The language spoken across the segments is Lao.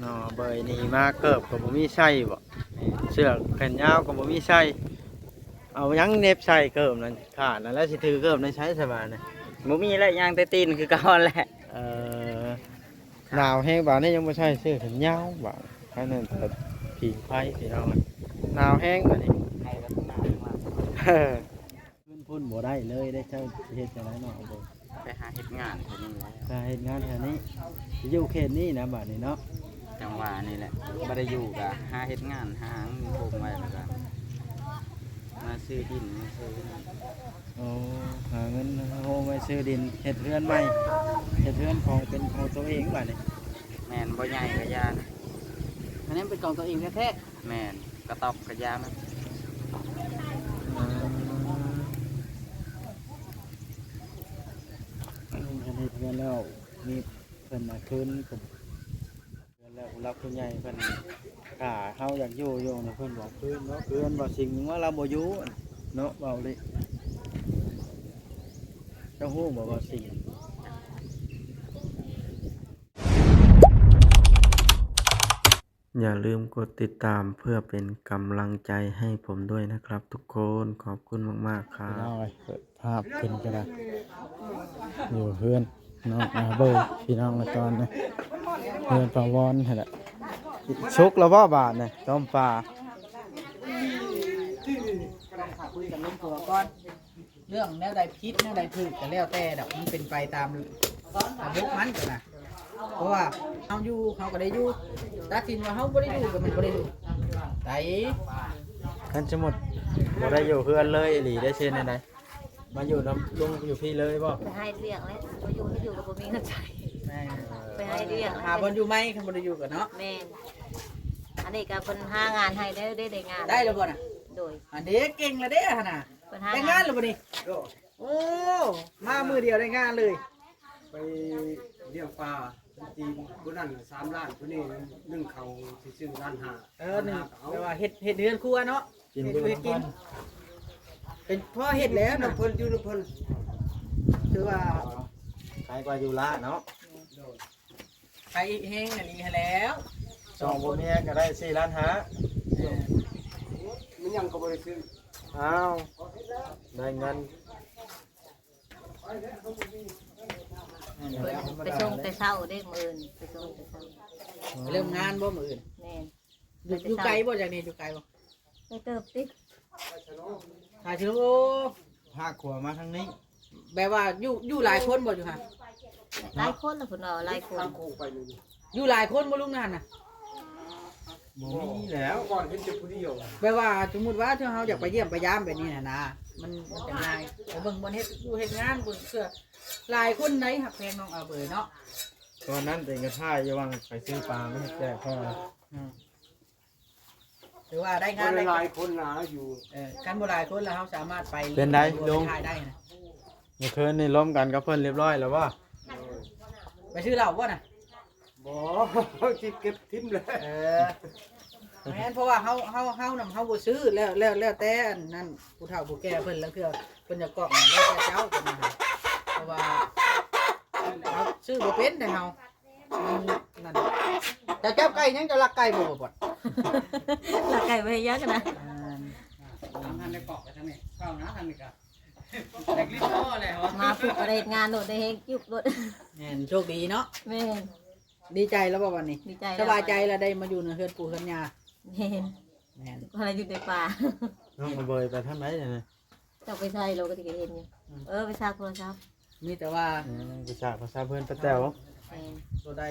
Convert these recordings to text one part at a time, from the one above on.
ເນາະ ເບີຍນີ້ມາເກີບກໍບໍ່ມີໃສ່ບໍ? ເສື້ອແຂນຍາວກໍບໍ່ມີໃສ່ ເອົາຫຍັງເໜັບໃສ່ເກີບນັ້ນ? ຂາດນັ້ນແຫຼະ ຊິຖືເກີບໃນໃສສະບາດນີ້? ບໍ່ມີແລ້ວ ຍ່າງແຕ່ຕີນຄືເກົ່າຫັ້ນແຫຼະ. ເອີ ໜາວແຮງບາດນີ້ ຍັງບໍ່ໃສ່ເສື້ອແຂນຍາວບາດ ອັນນັ້ນແຕ່ຜິງໄຟພີ່ນ້ອງ ໜາວແຮງບາດນີ້. ເອີ ຂຶ້ນພຸ້ນບໍ່ໄດ້ເລີຍເດ້ ເຈົ້າຊິເຮັດຈັ່ງໃດເນາະ? ໄປຫາເຮັດງານແຖວນີ້ແຫຼະ ໄປຫາເຮັດງານແຖວນີ້ ຢູ່ເຂດນີ້ນະບາດນີ້ເນາະ. ຈັ່ງຫວະນີ້ແຫຼະ ບໍ່ໄດ້ຢູ່ກະຫາເຮັດງານ ຫາເງິນໂຮມໄວ້ ແລ້ວກະມາຊື້ດິນ ມາຊື້ ໂອ້ ຫາເງິນໂຮມໄວ້ຊື້ດິນ ເຮັດເຮືອນໃໝ່ ເຮັດເຮືອນຂອງ ເປັນຂອງຕົວເອງບາດນີ້. ແມ່ນ ບໍ່ໃຫຍ່ກະຢ່ານະ ອັນນີ້ເປັນຂອງຕົວເອງແທ້ໆ. ແມ່ນ ກະຕອບກະຢາມັນ. ອືມ ຄັນເຮັດເຮືອນແລ້ວ ມີເພິ່ນມາຄືນ ເຮືອນແລ້ວ ຜູ້ຫຼັກຜູ້ໃຫຍ່ເພິ່ນ ຖ້າເຮົາຢາກຢູ່ຢູ່ນະ ເພິ່ນບອກຄືນເນາະ. ເຮືອນບໍ່ສິ່ງວ່າລາວບໍ່ຢູ່ເນາະ ເວົ້າເລີຍ. ເຈົ້າຮູ້ບໍ່ວ່າສິ່ງ อย่าลืมกดติดตามเพื่อเป็นกำลังใจให้ผมด้วยนะครับทุกคน ขอบคุณมากๆ ครับ พี่น้องเอ้ย เปิดภาพขึ้นก็ได้ อยู่เฮือนน้องอาเบย พี่น้อง ตอนนี้ เฮือนป้าวอนหั่นแหละ สุกแล้วบ่บาดนี่ ต้มปลา คุยกันลงตัวก่อน เรื่องแนวใดผิดแนวใดถูกก็แล้วแต่ดอก มันเป็นไปตามระบบมันนะ เพราะว่าเฮาอยู่เฮาก็ได้อยู่ ตัดสินว่าเฮาบ่ได้อยู่ก็มันบ่ได้อยู่ ได้ คันสมมุติบ่ได้อยู่เฮือนเลยอีหลี ได้เช่นใด มาอยู่นำลุงอยู่พี้เลยบ่? ไปหาเฮ็ดเวียกแหละ บ่อยู่ อยู่ก็บ่มีเงินใช้ แม่น ไปหาเฮ็ดเวียก หาบ่อนอยู่ใหม่ คันบ่ได้อยู่ก็เนาะ แม่น อันนี้ก็เพิ่นหางานให้ได้ ได้ ได้งาน ได้แล้วบ่น่ะ? โดย อันนี้เก่งแล้วเด้หั่นน่ะ เพิ่นหา แต่งงานแล้วบ่นี่? โอ้ มามื้อเดียวได้งานเลย ไปเลี้ยงปลาคนจีน ผู้นั้นน่ะสามล้าน ผู้นี้นึ่งข้าวซื่อๆ ล้านห้า เออ นึ่ง ล้านห้าก็เอา แปลว่าเฮ็ด เฮ็ดเฮือนครัวเนาะ กิน เฮ็ดอยู่เฮ็ดกิน เป็นพ่อเฮ็ดแล้วเนาะ เพิ่นอยู่นำเพิ่น คือว่า ขายกว่าอยู่ล้าเนาะ โดย ขายแฮงอันนี้หั้นแหล้ว สองผัวเมียก็ได้สี่ล้านห้า เออ มันยังก็บ่ได้ซื้อ อ้าว ได้เงิน เพิ่นไปส่งแต่เช้าเด้ มื้ออื่นไปส่งแต่เช้า เริ่มงานบ่มื้ออื่น? แม่น อยู่ อยู่ไกลบ่จากนี้ อยู่ไกลบ่? ไปเติบติ ห้ากิโล พาครัวมาทางนี้ แบบว่าอยู่ อยู่หลายคนบ่อยู่หั่น? หลายคนล่ะ เพิ่นว่าหลายคน อยู่หลายคนบ่ลุงนั่นน่ะ? บ่มีแล้ว ก่อนเห็นแต่ผู้เดียว แบบว่าสมมุติว่าถ้าเฮาอยากไปเยี่ยมไปยามแบบนี้น่ะนะ มัน มันจะง่าย ไปเบิ่งบ่อนเฮ็ดอยู่เฮ็ดงาน เบิ่งเทื่อหลายคนใด๋ฮักแพงน้องอาเบยเนาะ ตอนนั้นเต็งก็ถ่ายอยู่ว่าไปซื้อปลามาให้แจกพ่อ อืม ถือว่าได้งาน บ่ได้หลายคนนะอยู่ เออ คันบ่หลายคนแล้วเฮาสามารถไป เป็นได๋ลุง ถ่ายได้นะ เมื่อคืนนี้ล้มกันกับเพิ่นเรียบร้อยแล้วบ่? ไปซื้อเหล้าบ่น่ะ? บ่ สิเก็บทิ่มเลย เออ แม่น เพราะว่าเฮา เฮา เฮานำเฮาบ่ซื้อ แล้ว แล้ว แล้วแต่อันนั้น ผู้เฒ่าผู้แก่เพิ่น ลางเทื่อเพิ่นอยากกอกหยัง แล้วแต่เจ้าเพิ่นนะ เพราะว่าเฮาซื้อบ่เป็นเด้เฮา มันนั่น เจ้าจับไก่หยัง เจ้าลักไก่บ่ บ่บอด ลักไก่ไว้เฮ็ดหยังกันนะ อ่า ทางนั้นได้กอกไปทางนี้ เข้านะทางนี้ก็ มาปุ๊บก็ได้เฮ็ดงานโลด ได้แฮงจุกโลด แม่น โชคดีเนาะ แม่น ดีใจแล้วบ่วันนี้? ดีใจแล้ว สบายใจแล้ว ได้มาอยู่ในเฮือนปู่เฮือนย่า แม่น แม่น อะไรอยู่ในป่า น้องอาเบยไปทางไหนเนี่ยนะ? เจ้าไปใส่ เราก็สิเห็นอยู่ อืม เออ ไปซักโทรศัพท์ มีแต่ว่า อืม ไปซักโทรศัพท์เฮือนป้าแต๋ว แม่น ตัวใด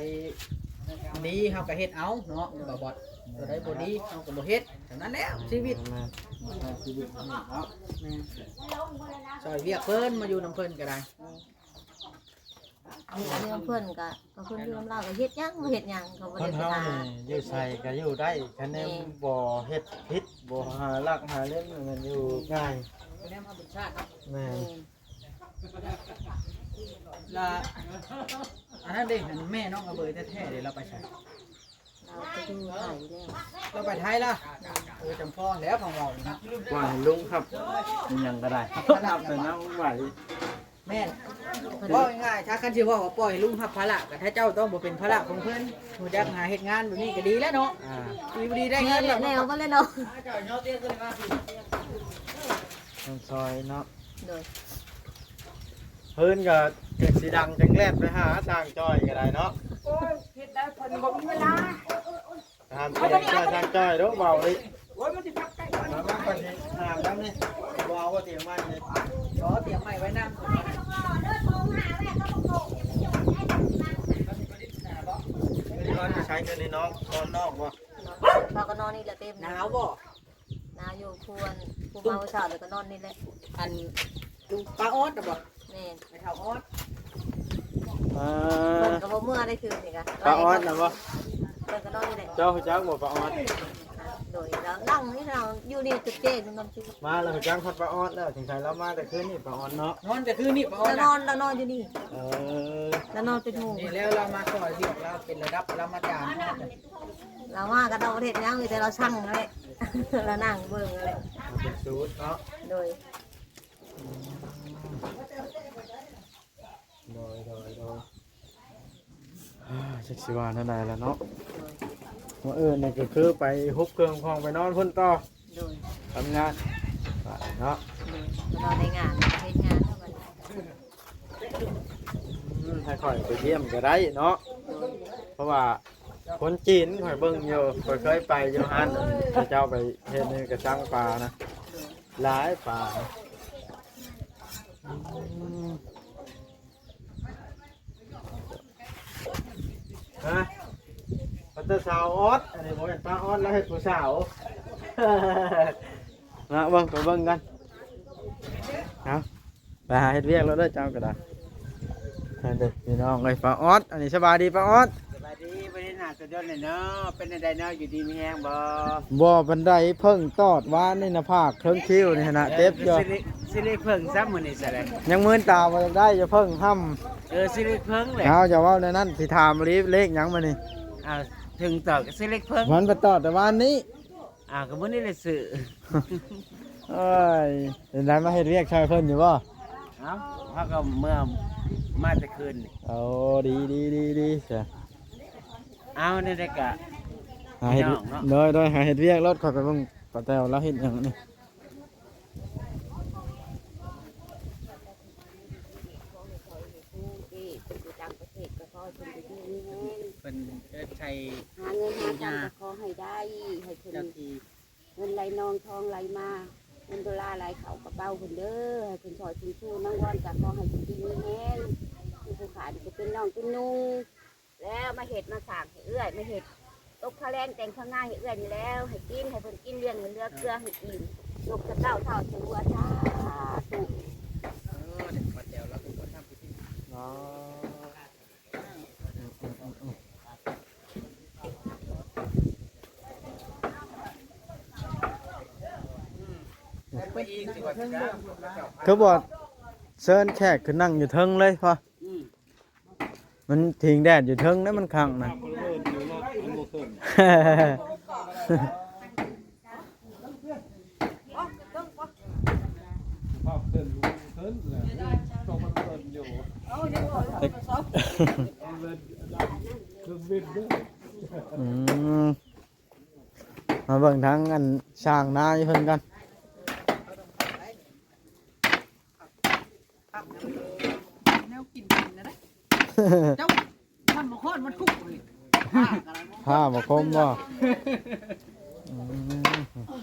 ดีเฮาก็เฮ็ดเอาเนาะ บ่บอด ตัวใดบ่ดีเฮาก็บ่เฮ็ด เท่านั้นแหละชีวิต แม่น ชีวิตเนาะ แม่น ซอยเวียกเพิ่น มาอยู่นำเพิ่นก็ได้ แม่น อันนี้เพิ่นก็ ก็เพิ่นอยู่นำลาวก็เฮ็ดหยังบ่เฮ็ดหยัง เขาบ่ ค ได้ น ไป เฮา หา นี่อยู่ไสก็อยู่ได้ คันแนม แม่น บ่เฮ็ดผิด บ่หาลักหาเล่น มันอยู่ง่าย แนมธรรมชาติเนาะ แม่น แม่น ละ อันนั้นเด้ อันแม่น้องอาเบยแท้ๆเด้ เราไปไส? เราไปอยู่ไทยแล้ว เราไปไทยละ เออ จำพ่อแล้วของเรานะ ว่าให้ลุงครับ อิหยังก็ได้ รับไปนะ ไหว ແມ່ນ ເວົ້າງ່າຍໆ ຖ້າຄັນຊິເວົ້າວ່າປ່ອຍໃຫ້ລຸງຮັບພາລະ ກໍຖ້າເຈົ້າຕ້ອງບໍ່ເປັນພາລະຂອງເພິ່ນ ຮູ້ຈັກຫາເຮັດງານແບບນີ້ກໍດີແລ້ວເນາະ ອ່າ ດີບໍ່ດີໄດ້ເງິນແລ້ວ ແລ້ວ ແລ້ວ ແລ້ວ ຕ້ອງຊ່ອຍເນາະ ໂດຍ ເພິ່ນກໍຈັກຊິດັງຈັກແລ່ນໄປຫາຊ່າງຈ້ອຍກໍໄດ້ເນາະ ໂອ້ຍ ເຮັດໄດ້ ເພິ່ນບໍ່ມີເວລາ ຖາມເຈົ້າ ທາງເຈົ້າເດ້ອ ເວົ້າເລີຍ ໂອ້ຍ ມັນຊິພັກໄດ້ ມາ ມາ ຂ້ອຍຊິຖາມນຳນີ້ ບໍ່ເອົາບໍ່ຕຽງໃໝ່ນີ້ ບໍ່ຕຽງໃໝ່ໄວ້ນຳ ນອນຢູ່ໃສຄືນນີ້ ນອນ ນອນນອກບໍ່? ເຮົາກໍນອນນີ້ແຫຼະເຕັມ ໜາວບໍ່? ນາຢູ່ ຜູ້ອັນ ຜູ້ມາມື້ເຊົ້ານີ້ກໍນອນນີ້ແຫຼະ ອັນ ລຸງປ້າອອດນະບໍ່? ແມ່ນ ແມ່ເຖົ້າອອດ ອ່າ ເພິ່ນກໍບໍ່ເມືອໄດ້ຄືນນີ້ກະ ປ້າອອດນະບໍ່? ເພິ່ນກໍນອນນີ້ແຫຼະ ເຈົ້າຮູ້ຈັກບໍ່ປ້າອອດ? ໂດຍ ລາວນັ່ງນີ້ ລາວຢູ່ນີ້ຈຸດເຈນນຳ ມາແລ້ວຮູ້ຈັກຮອດປ້າອອດແລ້ວ ສົງໄສລາວມາແຕ່ຄືນນີ້ປ້າອອດເນາະ ນອນແຕ່ຄືນນີ້ປ້າອອດ ລາວນອນ ລາວນອນຢູ່ນີ້ ເອີ ລາວນອນເປັນໝູ່ ນີ້ແລ້ວລາວມາຊ່ອຍວຽກ ລາວເປັນລະດັບ ລາວມາຈາມ ລາວມາກໍຕ້ອງເຮັດຫຍັງ ມີແຕ່ລາວສັ່ງນັ້ນແຫຼະ ລາວນັ່ງເບິ່ງນັ້ນແຫຼະ ເປັນສູດເນາະ ໂດຍ ໂດຍ ໂດຍ ໂດຍ ອ່າ ຈັກຊິວ່າແນວໃດລະເນາະ ໂດຍ ມື້ອື່ນນີ້ກໍຄືໄປຮຸບເຄື່ອງຂອງໄປນອນພຸ້ນຕໍ່ ໂດຍ ທຳງານ ວ່າເນາະ ໂດຍ ກໍນອນໃນງານ ເຮັດງານເນາະ ບັດນີ້ ອືມ ໃຫ້ຂ້ອຍໄປຢ້ຽມກໍໄດ້ເນາະ ເພາະວ່າຄົນຈີນຂ້ອຍເບິ່ງຢູ່ ຂ້ອຍເຄີຍໄປຢູ່ຮ້ານ ເຂົາເຈົ້າໄປເຮັດໃນກະຊັງປານະ ຫຼາຍປາ ອືມ ຮະ ວ່າແຕ່ສາວອອດ ອັນນີ້ບໍ່ແມ່ນປ້າອອດ ລາວເຮັດຜູ້ສາວ ມາເບິ່ງ ໄປເບິ່ງກັນ ເອົາ ໄປຫາເຮັດວຽກແລ້ວເດີເຈົ້າກໍໄດ້ ນັ້ນເດີພີ່ນ້ອງເອີຍ ປ້າອອດ ອັນນີ້ສະບາຍດີປ້າອອດ ສະບາຍດີ ບໍ່ໄດ້ໜ້າສະດົນເລີຍເນາະ ເປັນຈັ່ງໃດເນາະ ຢູ່ດີມີແຮງບໍ່? ບໍ່ປານໃດ ເພິ່ງຕອດວານນີ້ໜ້າຜາກເທິງຄິ້ວນີ້ຫັ້ນນະ ເອີ ເຈັບຢູ່ ຊິລິ ຊິລິເພິ່ງຊ້ຳມື້ນີ້ຊະແຫຼະ ຍັງມືນຕາບໍ່ຢາກໄດ້ຢູ່ ເພິ່ງຫ້ຳ ເອີ ຊິລິເພິ່ງແຫຼະ ເອົາ ຢ່າເວົ້າແນວນັ້ນ ຊິຖາມອີ່ຫຼີ ເລກຫຍັງມື້ນີ້? ອ້າວ ເຖິງຕອດກໍຊິລິເພິ່ງ ມັນໄປຕອດແຕ່ວານນີ້ ອ້າວ ກໍມື້ນີ້ແຫຼະຊື້ ໂອ້ຍ ເປັນໃດ ມາເຮັດວຽກຊ່ອຍເພິ່ນຢູ່ບໍ່? ເອົ້າ ເຮົາກໍເມື່ອມາແຕ່ຄືນນີ້ ໂອ້ ດີ ດີ ດີ ດີຊະ ເອົາ ແນວໃດກະ ຫາເຮັດ ພີ່ນ້ອງເນາະ ໂດຍ ໂດຍ ຫາເຮັດວຽກໂລດ ຂ້ອຍໄປເບິ່ງປ້າແຕວລາວເຮັດຫຍັງນີ້ ເພິ່ນເອີ້ນໃສ່ ຫາເງິນຫາຄຳກໍຂໍໃຫ້ໄດ້ ໃຫ້ເພິ່ນ ເຈົ້າທີ່ ເງິນໄຫຼນອງທອງໄຫຼມາ ເງິນໂດລາໄຫຼເຂົ້າກະເປົາເພິ່ນເດີ ໃຫ້ເພິ່ນຊ່ອຍເພິ່ນຊູ ນາງວອນກະຂໍໃຫ້ຢູ່ດີມີແຮງ ຜູ້ຂາດກະເປັນນ້ອງເປັນນຸ່ງ ແລ້ວມາເຮັດມາສ້າງໃຫ້ເອື້ອຍ ມາເຮັດຕົກຄ່າແລງແຕ່ງຄ່າງານໃຫ້ເອື້ອຍນີ້ແລ້ວ ໃຫ້ກິນ ໃຫ້ເພິ່ນກິນ ລ້ຽງໃຫ້ເຫຼືອເກືອໃຫ້ອີ່ມ ລູກສະເຕົ້າເຖົ້າສະຫຼວ ສາທຸ ເອີ ເດ້ ປ້າແຕວລາວເປັນຄົນທຳພິທີ ອໍ ຄືບໍ່ເຊີນແຂກຂຶ້ນນັ່ງຢູ່ເທິງເລີຍພໍ່ ມັນພິງແດດຢູ່ເທິງນະ ມັນຄັກນະ ພາບເຄື່ອນ ເຄື່ອນແຫຼະ ຕ້ອງມັນເອີ້ນຢູ່ ອືມ ມາເບິ່ງທາງອັນຊ່າງນາຢູ່ເພິ່ນກ່ອນ ແນວກິນເປັນນະ ເຈົ້າ ມັນບໍ່ຄອນມັນທຸກເລີຍ ຜ້າບໍ່ຄົມບໍ່? ອືມ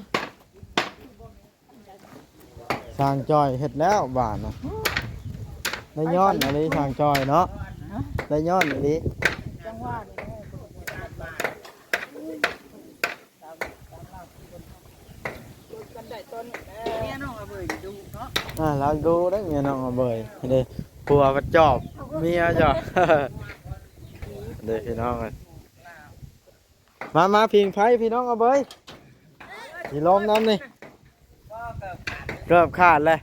ຊ່າງຈ່ອຍເຮັດແລ້ວບາດນະ ໄດ້ຍ້ອນອີ່ຫຼີຊ່າງຈ່ອຍເນາະ ໄດ້ຍ້ອນອີ່ຫຼີ ເມຍນ້ອງອາເບີຍດຸເນາະ ອ່າ ລາວດຸເດ້ ເມຍນ້ອງອາເບີຍເດ້ ຜົວປະຈອບເມຍຈ້ະ ເດ້ພີ່ນ້ອງເອີຍ ມາ ມາຜິງໄຟພີ່ນ້ອງອາເບີຍ ຊິລົມນຳນີ້ ເກີບຂາດແລ້ວ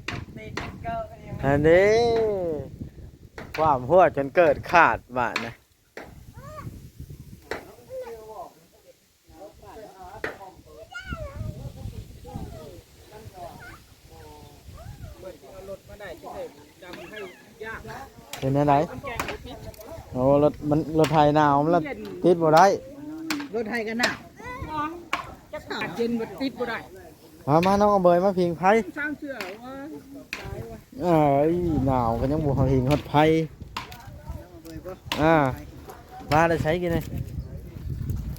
ອັນນີ້ ຄວາມຫົວຈົນເກີດຂາດບາດນະ. ເພິ່ນຊິເອົາລົດມາໄດ້ ຊິໄດ້ດຳໃຫ້ຢ ປັນແນວໃດ? ໂອ້ ລົດ ມັນ ລົດໄຖໜາວ ມັນລະຕິດບໍ່ໄດ້. ລົດໄຖກໍໜາວ ຈັກອາກາດເຢັນບໍ່ຕິດບໍ່ໄດ້. ມາ ມາ ນ້ອງອາເບີຍ ມາຜິງໄຟ. ຊ່າງເສື້ອວ່າ ເອີຍ ໜາວກໍຍັງບໍ່ເຫັນຮອດໄຟ. ອ່າ ມາແຕ່ໃສກິນນີ້?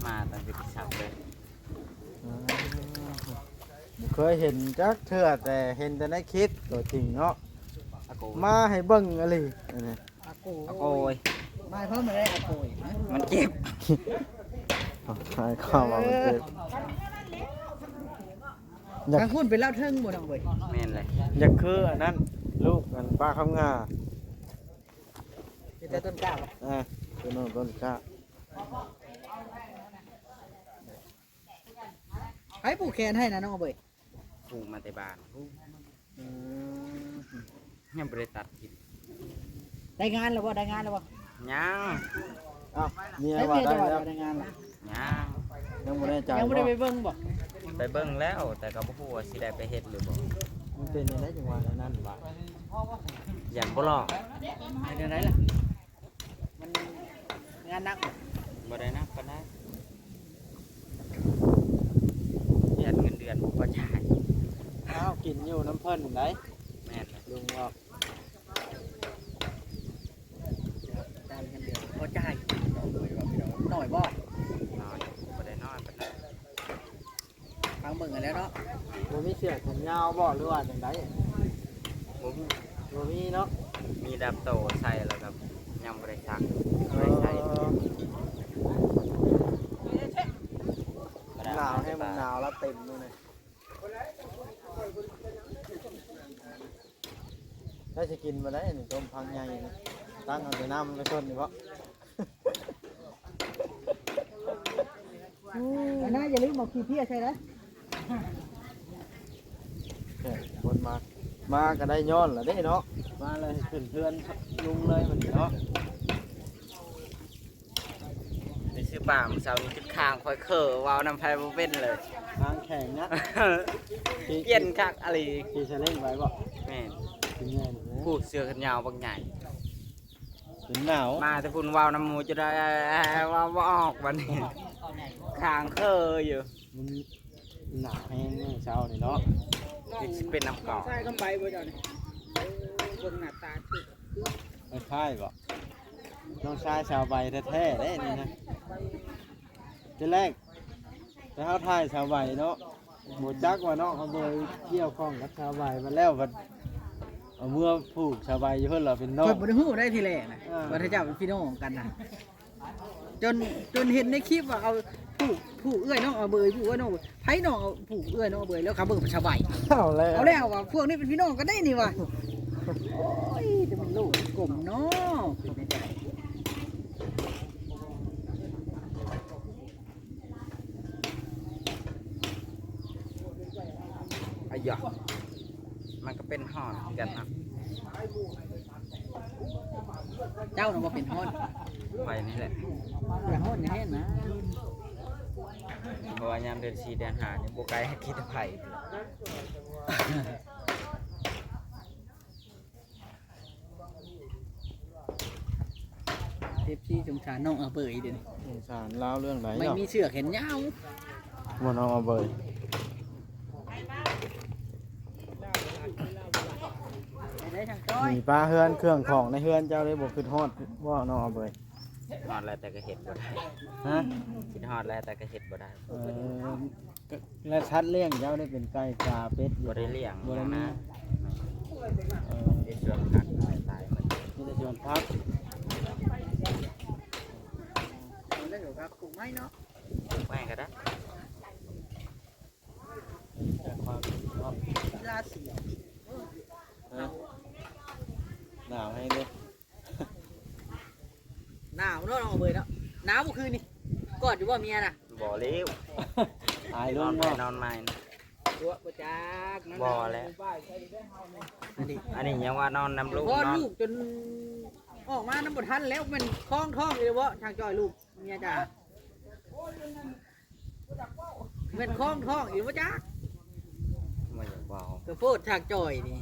ມາຕັ້ງແຕ່ເຊົ້າເລີຍ. ອ່າ ບໍ່ເຄີຍເຫັນຈັກເທື່ອ ແຕ່ເຫັນແຕ່ໃນຄລິບ ຕົວຈິງເນາະ ອາໂກ ມາໃຫ້ເບິ່ງອີ່ຫຼີອັນນີ້. ອາໂກ ອາໂກຍ ມາເພີ່ມໄດ້ອາໂກຍ ມັນເຈັບ. ໃຫ້ເຂົ້າມາມັນເຈັບ. ຢາກ ທາງພຸ້ນເປັນລາວເທິງບໍ່ນ້ອງເວີຍ? ແມ່ນແຫຼະ. ຢາກຄືອັນນັ້ນ ລູກອັນປ້າຄຳງາ ເປັນແຕ່ຕົ້ນກ້າບໍ່? ເອີ ຄືນ້ອງຕົ້ນກ້າ. ໃຜຜູກແຂນໃຫ້ນະນ້ອງເວີຍ? ຜູກມາແຕ່ບ້ານ. ອືມ ຍັງບໍ່ໄດ້ຕັດກິນ. ໄດ້ງານແລ້ວບໍ່? ໄດ້ງານແລ້ວບໍ່? ຍັງ. ອ້າວ ເມຍວ່າໄດ້ແລ້ວ ໄດ້ງານແລ້ວ. ຍັງ ຍັງບໍ່ແນ່ໃຈ. ຍັງບໍ່ໄດ້ໄປເບິ່ງບໍ່? ໄປເບິ່ງແລ້ວ ແຕ່ກໍບໍ່ຮູ້ວ່າຊິໄດ້ໄປເຮັດຫຼືບໍ່. ມັນເປັນຈັ່ງໃດຈັ່ງວ່າແນວນັ້ນວະ? ຢ້ານບໍ່ລອກ. ເຮັດຈັ່ງໃດລະ? ມັນງານໜັກບໍ່? ບໍ່ໄດ້ໜັກປານໃດ. ຢ້ານເງິນເດືອນບໍ່ພໍຈ່າຍ. ອ້າວ ກິນຢູ່ນຳເພິ່ນໄດ໋. ແມ່ນ ລຸງເວົ້າ ຈ່າຍເງິນເດືອນບໍ່ຈ່າຍ. ໜ້ອຍບໍ່? ໜ້ອຍ ບໍ່ໄດ້ໜ້ອຍປານໃດ. ຟັງເບິ່ງກັນແລ້ວເນາະ. ບໍ່ມີເສື້ອແຂນຍາວບໍ່ ຫຼືວ່າຈັ່ງໃດ? ບໍ່ມີ ບໍ່ມີເນາະ. ມີດຳໂຕໃສ່ ແລ້ວກໍຍັງບໍ່ໄດ້ຊັກ ບໍ່ໄດ້ໃສ່. ເອີ ໜາວແຮງ ມັນໜາວລະເຕັມຢູ່ນີ້. ແລ້ວຊິກິນບໍ່ໄດ້ນີ້ ຕົ້ມຜັກໃຫຍ່ນີ້ ຕັ້ງເອົາແຕ່ນ້ຳໄປຊົນນີ້ບໍ? ອັນນັ້ນຢ່າລືມເອົາຂີ້ເພຍໃສ່ເດີ. ແຂກຄົນມາ ມາກໍໄດ້ຍ້ອນລະເດ້ເນາະ. ມາແລ້ວຂຶ້ນເຮືອນລຸງເລີຍບັດນີ້ເນາະ. ໄປຊື້ປາມື້ເຊົ້ານີ້ ຈຸດຄ້າງຂ້ອຍເຄີ ເວົ້ານຳໃຜບໍ່ເປັນເລີຍ. ຄ້າງແຂງນະ. ປ່ຽນຄັກອີ່ຫຼີ. ຂີ່ຊາເລ້ງໄປບໍ່? ແມ່ນ. ຂຶ້ນເຮືອນ. ຜູ້ເສື້ອແຂນຍາວບັກໃຫຍ່. ຈົນໜາວ ມາແຕ່ພຸ້ນເວົ້ານຳໝູ່ຈົນໄດ້ ເວົ້າບໍ່ອອກບັດນີ້ ຄ້າງເຄີຢູ່. ມັນໜາວແຮງມື້ເຊົ້ານີ້ເນາະ. ຄືຊິເປັນນ້ຳເຂົ້າ ນ້ອງຊາຍຄຳໃບບໍ່ເຈົ້ານີ້? ເບິ່ງໜ້າຕາຄື ຄ້າຍໆບໍ່? ນ້ອງຊາຍສາວໃບແທ້ໆເດ້ນີ້ນະ. ທີແລກ ແຕ່ເຮົາຖ່າຍສາວໃບເນາະ ບໍ່ຈັກວ່ານ້ອງອາເບີຍກ່ຽວຂ້ອງກັບສາວໃບ ບັດແລ້ວບັດເອົາເມືອຜູກສາວໃບຢູ່ເພິ່ນລະເປັນນ້ອງ. ຂ້ອຍບໍ່ໄດ້ຮູ້ໄດ້ທີແລກນະ ອ່າ ວ່າເຂົາເຈົ້າເປັນພີ່ນ້ອງກັນນະ ຈົນ ຈົນເຫັນໃນຄລິບວ່າເອົາຜູກ ຜູກເອື້ອຍນ້ອງອາເບີຍ ຜູກເອື້ອຍນ້ອງ ໃຜນ້ອງເອົາຜູກເອື້ອຍນ້ອງອາເບີຍ ແລ້ວເຂົາເບິ່ງເປັນສາວໃບ. ເອົາແລ້ວ ເອົາແລ້ວວ່າພວກນີ້ເປັນພີ່ນ້ອງກັນໄດ໋ນີ້ວ່າ. ໂອ້ຍ ແຕ່ມັນໂລກກົມເນາະ ເປັນໄດ້ຈັ່ງໃດ. ອາຢາ ມັນກໍເປັນຮ້ອນຄືກັນເນາະ. ເຈົ້ານະບໍ່ເປັນຮ້ອນ ຂ້ອຍນີ້ແຫຼະ ເປັນຮ້ອນແທ້ນະ. ເພາະວ່າຍາມເດືອນສີ່ເດືອນຫ້ານີ້ບໍ່ໄກ ຄິດໄປ. ເອັຟຊີ ສົງສານນ້ອງອາເບີຍເດນີ້. ສົງສານລາວເລື່ອງໃດ ໄມ່ມີເສື້ອແຂນຍາວ ບໍ່ນ້ອງອາເບີຍ. ໄປໄດ້ທາງຕ້ອຍ ມີປາເຮືອນ ເຄື່ອງຂອງໃນເຮືອນເຈົ້າໄດ້ບໍ່ຄິດຮອດບໍ່ນ້ອງອາເບີຍ? ຮອດແລ້ວ ແຕ່ກໍເຮັດບໍ່ໄດ້. ຮະ? ຄິດຮອດແລ້ວ ແຕ່ກໍເຮັດບໍ່ໄດ້. ເອີ ແລະສັດລ້ຽງເຈົ້າໄດ້ເປັນໄກ່ ປາ ເປັດຢູ່? ບໍ່ໄດ້ລ້ຽງ ບໍ່ໄດ້ມີນະ. ເອີ ເຮັດສວນຜັກ ຕາຍໝົດ ມີແຕ່ສວນຜັກ. ເອີ ແລ້ວກໍຜັກປູກໄມ້ເນາະ ປູກໄມ້ກໍໄດ້. ຈາກຄວາມເນາະ ລາສີ ຮະ? ໜາວແຮງເດ້. ໜາວເນາະ ນ້ອງເບີຍເນາະ. ໜາວບໍ່ຄືນນີ້ ກອດຢູ່ບໍ່ເມຍນະ? ບໍ່ແລ້ວ ອາຍລົງບໍ່ ນອນໃໝ່ ຕົວະບໍ່ຈັກ. ບໍ່ແລ້ວ ອັນນີ້ ອັນນີ້ຍັງວ່ານອນນຳລູກ ຄອດລູກຈົນອອກມານຳບໍ່ທັນແລ້ວ. ແມ່ນຄອງທ້ອງຢູ່ບໍ່ ທາງຈ້ອຍ ລູກເມຍຈ້າ? ແມ່ນຄອງທ້ອງອີກບໍ່ຈັກ. ບໍ່ຢາກເວົ້າ ກະໂພດທາງຈ້ອຍນີ້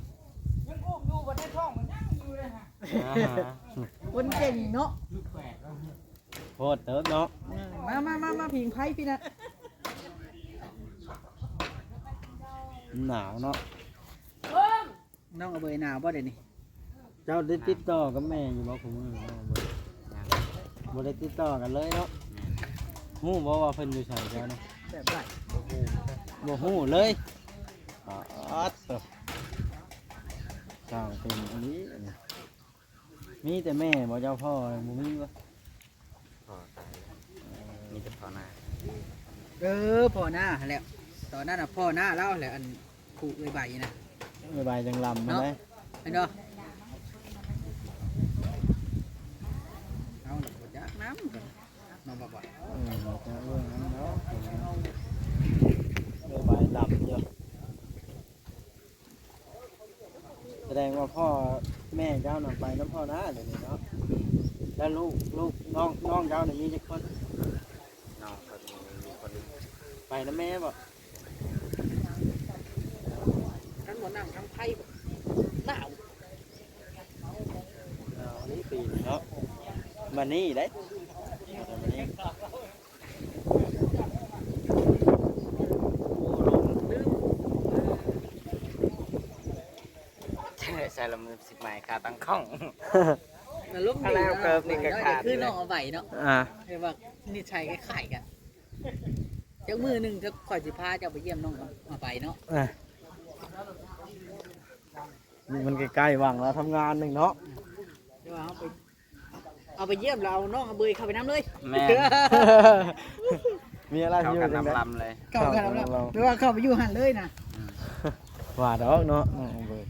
ຍັງອຸ້ມຢູ່ ບັດໃນທ້ອງມັນຍັງຢູ່ເດ້. ອາ ຄົນເກັ່ງເນາະ ໂພດເຕີບເນາະ. ເອີ ມາ ມາ ມາ ມາ ຜິງໄຟພີ້ນະ. ໜາວເນາະ. ນ້ອງອາເບີຍໜາວບໍ່ດຽວນີ້? ເຈົ້າໄດ້ຕິດຕໍ່ກັບແມ່ຢູ່ບໍ່ຄູ່ມື້ນ້ອງອາເບີຍ? ຍັງ ບໍ່ໄດ້ຕິດຕໍ່ກັນເລີຍເນາະ. ແມ່ນ ຮູ້ບໍ່ວ່າເພິ່ນຢູ່ໃສເຈົ້ານະ? ແບບໃດ? ບໍ່ຮູ້ ບໍ່ຮູ້ເລີຍ. ປາດໂທ້ ຊ່າງເປັນອີ່ຫຼີອັນນີ້. ມີແຕ່ແມ່ບໍ່ເຈົ້າ? ພໍ່ບໍ່ມີບໍ່? ພໍ່ຕາຍແລ້ວ ມີແຕ່ພໍ່ນ້າ. ເອີ ພໍ່ນ້າຫັ້ນແຫຼະ ຕອນນັ້ນນະພໍ່ນ້າລາວແຫຼະ ອັນຜູ້ເອື້ອຍໃບນະ ເອື້ອຍໃບຈັ່ງລຳເນາະ ເຫັນບໍ່? ເຮົາລະບໍ່ຈັກນຳ ນ້ອງບອກວ່າ ເອີ ບໍ່ຈັກເລື່ອງນັ້ນເນາະ ເອື້ອຍໃບລຳຢູ່. ສະແດງວ່າພໍ່ແມ່ເຈົ້ານະໄປນຳພໍ່ນ້າດຽວນີ້ເນາະ. ແລ້ວລູກ ລູກນ້ອງ ນ້ອງເຈົ້ານີ້ມີຈັກຄົນ? ນ້ອງເພິ່ນມີຄົນໜຶ່ງ. ໄປນຳແມ່ບໍ່? ຄັນບໍ່ນັ່ງທາງໄພໜາວ. ເອົານີ້ປີນເນາະ ມານີ້ເດ້ ມານີ້. ໃສ່ລະມືສິໃໝ່ ຂາຕັ້ງກ້ອງ ອາລົມດີ ແລ້ວເກີບນີ້ກໍຂາດ ຄືນ້ອງອາໄວເນາະ. ອ່າ ແຕ່ວ່ານິໄສຄ້າຍໆກັນ. ຈັກມື້ໜຶ່ງ ຂ້ອຍຊິພາເຈົ້າໄປຢ້ຽມນ້ອງອາໄວເນາະ. ອ່າ ມັນໃກ້ໆຫວ່າງລາວທຳງານໜຶ່ງເນາະ ແຕ່ວ່າເຮົາໄປ ເອົາໄປຢ້ຽມແລ້ວເອົານ້ອງອາເບີຍເຂົ້າໄປນຳເລີຍ. ແມ່ນ ເມຍລາວຊິຢູ່ຈັ່ງໃດ? ເຂົ້າກັນນຳລຳເລີຍ ເຂົ້າກັນນຳລຳ ແປວ່າເຂົ້າໄປຢູ່ຫັ້ນເລີຍນະ. ອືມ ວ່າດອກເນາະ ນ້ອງອາເບີຍ.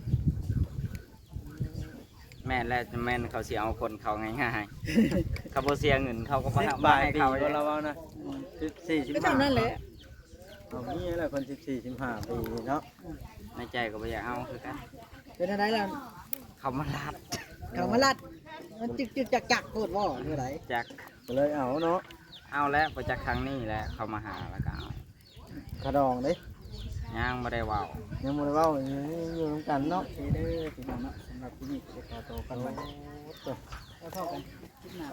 ແມ່ນແຫຼະ ແມ່ນເຂົາຊິເອົາຄົນເຂົ້າງ່າຍໆ ເຂົາບໍ່ເສຍເງິນ ເຂົາກໍບໍ່ຮັບມາໃຫ້ເຂົາ. ສິບປາຍປີ ລາວເວົ້ານະ ອືມ ສິບສີ່ ສິບຫ້າ ກໍຊ່ຳນັ້ນແຫຼະ. ເອົາເມຍແລ້ວຄົນສິບສີ່ ສິບຫ້າປີເນາະ ໃນໃຈກໍບໍ່ຢາກເອົາຄືກັນ. ເປັນຈັ່ງໃດລະ? ເຂົາມາລັດ ເຂົາມາລັດ ມັນຈຶກໆຈັກໆໂພດບໍ່ ຫຼືໃດ? ຈັກ ກໍເລີຍເອົາເນາະ. ເອົາແລ້ວ ບໍ່ຈັກຄັ້ງນີ້ແຫຼະ ເຂົາມາຫາແລ້ວກໍເອົາ. ຄ່າດອງເດ້? ຍັງບໍ່ໄດ້ເວົ້າ ຍັງບໍ່ໄດ້ເວົ້າ ຍັງຢູ່ນຳກັນເນາະ. ໂອເຄເດີພີ່ນ້ອງເນາະ ສຳລັບຄລິບນີ້ກໍຂໍໂຕກ່ອນບັດ. ໂອ້ໂຕ ແລ້ວພໍ້ກັນຄລິບໜ້າ.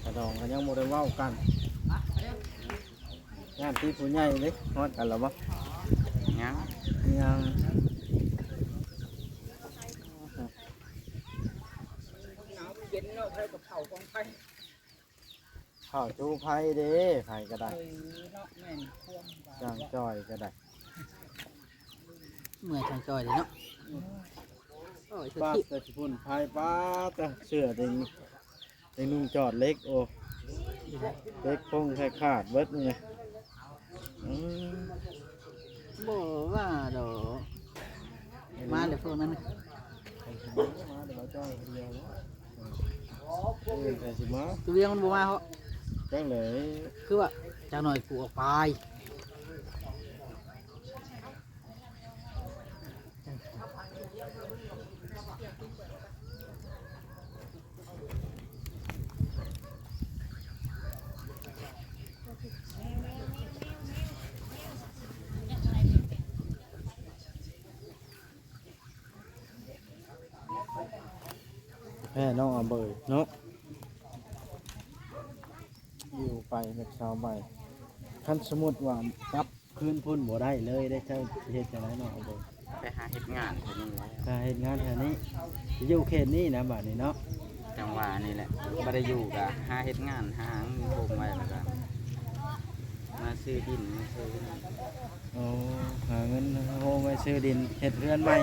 ກະດອງກໍຍັງບໍ່ໄດ້ເວົ້າກັນ ຢ້ານຕິຜູ້ໃຫຍ່ເດ້. ຮອດກັນແລ້ວບໍ່? ຍັງ ຍັງ. ໜາວເຢັນເນາະ ໃຜກໍເຜົາກອງໄຟ ເຜົາຈູ່ໄຟເດ້ ໃຜກໍໄດ້. ເອີເນາະ ແມ່ນຄວາມວ່າ ຊ່າງຈ້ອຍກໍໄດ້. ເມື່ອຍທາງຈອຍເດ້ເນາະ. ອືມ ໂອ້ຍ ປາດ ແຕ່ຂີ້ຝຸ່ນໄຟ ປາດ ແຕ່ເສື້ອເຕັງ ເຕັງນຸ່ງຈອດເຫຼັກ ໂອ້ ເຫຼັກພົງໃຫ້ຂາດເບິດນີ້. ອືມ ບໍ່ວ່າດອກ ມາແລ້ວພວກນັ້ນ ມາແຕ່ບໍ່ຈ້ອຍຄົນດຽວເນາະ. ອື່ນໃຜຊິມາ ຕົວວຽງມັນບໍ່ມາເພາະ ຈັ່ງໃດ ຄືວ່າຈັກໜ່ອຍກູອອກໄປ. ແພ້ນ້ອງອາເບີຍເນາະ ຢູ່ໄປແບບຊາວໃບ. ຄັນສົມມຸດວ່າກັບຄືນພຸ້ນບໍ່ໄດ້ເລີຍເດ້ ເຈົ້າຊິເຮັດຈັ່ງໃດນ້ອງອາເບີຍ? ໄປຫາເຮັດງານແຖວນີ້ແຫຼະ ຫາເຮັດງານແຖວນີ້ ຢູ່ເຂດນີ້ນະບາດນີ້ເນາະ. ຈັ່ງຫວະນີ້ແຫຼະ ບໍ່ໄດ້ຢູ່ກະຫາເຮັດງານ ຫາເງິນໂຮມໄວ້ ແລ້ວກະມາຊື້ດິນ ມາຊື້ ໂອ້ ຫາເງິນໂຮມໄວ້ຊື້ດິນ ເຮັດເຮືອນໃໝ່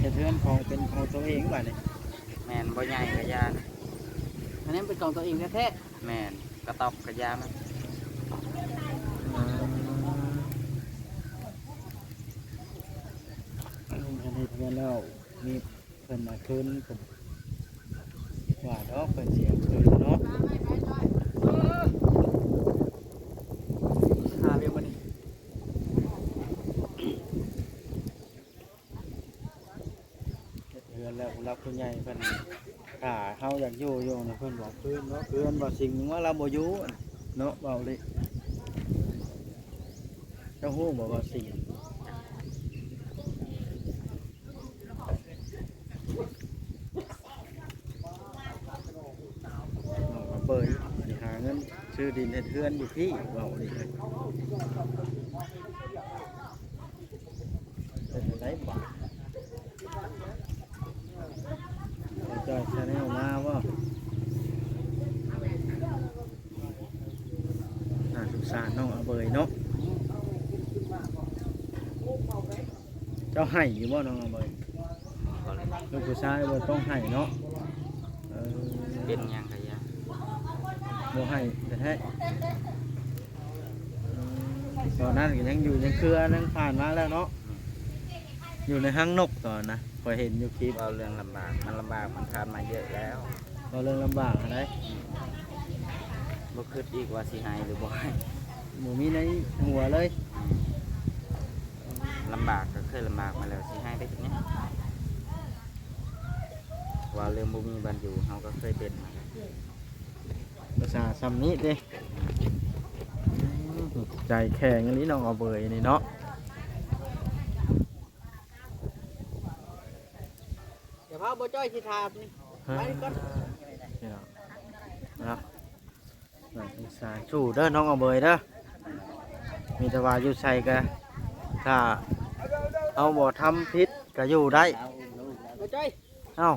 ເຮັດເຮືອນຂອງເປັນຂອງຕົວເອງບາດນີ້. ແມ່ນ ບໍ່ໃຫຍ່ກະຢ່ານະ ອັນນີ້ເປັນຂອງຕົວເອງແທ້ໆ. ແມ່ນ ກະຕອກກະຢາມັນ. ອືມ ຄັນເຮັດເຮືອນແລ້ວມີເພິ່ນມາຄືນກໍວ່າດອກ ເພິ່ນຊິເອົາຄືນເນາະ. ຫາວຽກບັດນີ້. ເຮັດເຮືອນແລ້ວ ຜູ້ຫຼັກຜູ້ໃຫຍ່ເພິ່ນ ຖ້າເຮົາຢາກຢູ່ຢູ່ນີ້ ເພິ່ນບອກຄືນເນາະ. ເຮືອນບໍ່ສິ່ງວ່າລາວບໍ່ຢູ່ເນາະ ເວົ້າເລີຍ. ເຈົ້າຮູ້ບໍ່ວ່າສີ ນ້ອງອາເບີຍ ຊິຫາເງິນຊື້ດິນເຮັດເຮືອນຢູ່ພີ້ ເວົ້ານີ້ ເປັນຈັ່ງໃດບາດ ເຈົ້າຈ້ອຍ Channel ມາບໍ່? ໜ້າສົງສານນ້ອງອາເບີຍເນາະ. ເຈົ້າໄຫ້ຢູ່ບໍ່ນ້ອງອາເບີຍ? ບໍ່ເລີຍ ລູກຜູ້ຊາຍບໍ່ຕ້ອງໄຫ້ເນາະ. ເອີ ເປັນຫຍັງກະຢ່າ ບໍ່ໄຫ້ແທ້ໆ. ອືມ ຕອນນັ້ນກະຍັງຢູ່ ຍັງເຄືອ ຍັງຜ່ານມາແລ້ວເນາະ. ອືມ ຢູ່ໃນຮັງນົກຕອນນະ ຂ້ອຍເຫັນຢູ່ຄລິບ. ເວົ້າເລື່ອງລຳບາກ ມັນລຳບາກ ມັນຜ່ານມາເຍອະແລ້ວ. ເວົ້າເລື່ອງລຳບາກຫັ້ນໃດ ອືມ ບໍ່ຄິດອີກວ່າຊິໄຫ້ຫຼືບໍ່ໄຫ້ ບໍ່ມີໃນຫົວເລີຍ. ອືມ ລຳບາກກະເຄີຍລຳບາກມາແລ້ວ ຊິໄຫ້ໄປເຮັດຫຍັງ? ເວົ້າເລື່ອງບໍ່ມີບ່ອນຢູ່ ເຮົາກະເຄີຍເປັນມາແລ້ວ. ພາສາຊ່ຳນີ້ຕິ ອືມ ໃຈແຂງອີ່ຫຼີນ້ອງອາເບີຍນີ້ເນາະ. ດຽວພາບໍ່ຈ້ອຍຊິຖາມນີ້ ໄປກ່ອນ ພີ່ນ້ອງເນາະ. ໜ້າສົງສານ ສູ້ເດີນ້ອງອາເບີຍເດີ ມີແຕ່ວ່າຢູ່ໃສກະ ຖ້າເຮົາບໍ່ທຳຜິດກະຢູ່ໄດ້. ບໍ່ຈ້ອຍ ເອົ້າ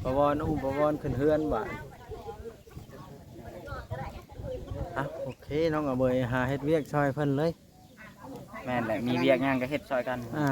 ປະວອນ ອຸ້ມປະວອນຂຶ້ນເຮືອນບາດ. ອ່ະ ໂອເຄ ນ້ອງອາເບີຍຫາເຮັດວຽກຊ່ອຍເພິ່ນເລີຍ. ແມ່ນແຫຼະ ມີວຽກຫຍັງກະເຮັດຊ່ອຍກັນ. ອ່າ